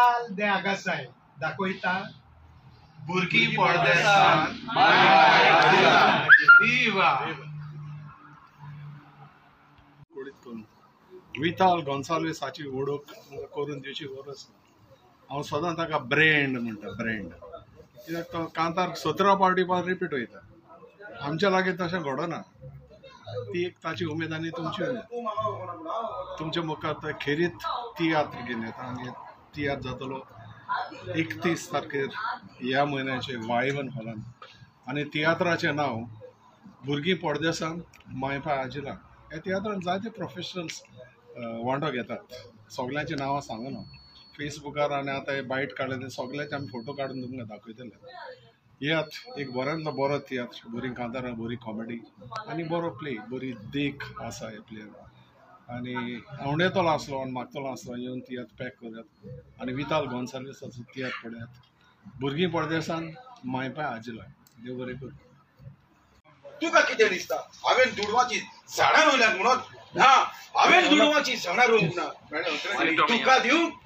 विताल दे आगासाय दाखयता भुरगीं पडदेसान. विताल गोन्साल्वीसाची वळख करून दिवची गरज ना. हांव सदां ताका ब्रँड म्हणटा, ब्रँड, कित्याक तो कांतार 17 पावटी पार रिपीट वयता. आमच्या लागीं तशें घडना. ती एक ताची उमेद आनी तुमची उमेद. तुमच्या मुखार तो खेरीत तियात्र घेवन येता आनी तियात्र जातलो 31 तारखेर ह्या म्हयन्याचे वायवन हॉलान आनी तियात्राचें नांव भुरगीं पडदेसान मायपा आजिला. ह्या तियात्रान जायते प्रोफेशनल्स वांटो घेतात. सगल्यांची नांवां सांगना फेसबुकार आनी आतां हे बायट काडले ते सगल्यांचे आमी फोटो काडून तुमकां दाखयतले. येयात, एक बऱ्यांतलो बरो तियात्र, बरी कांतारां, बरी कॉमेडी आनी बरो प्ले, बरी देख आसा ह्या प्लेन. आनी आवडेतलो आसलो आनी मागतलो आसलो येवन तियात्र पॅक करात आनी विताल गोन्साल्वीसाचो तियात्र पळयात. भुरगीं पडदेसान मायपा आजिला. देव बरें करूं. तुका कितें दिसता हांवें दुडवाची झाडां रोयल्यात म्हणून? ना, हांवें दुडवाची झाडां रोवंक ना. तुका दिवंक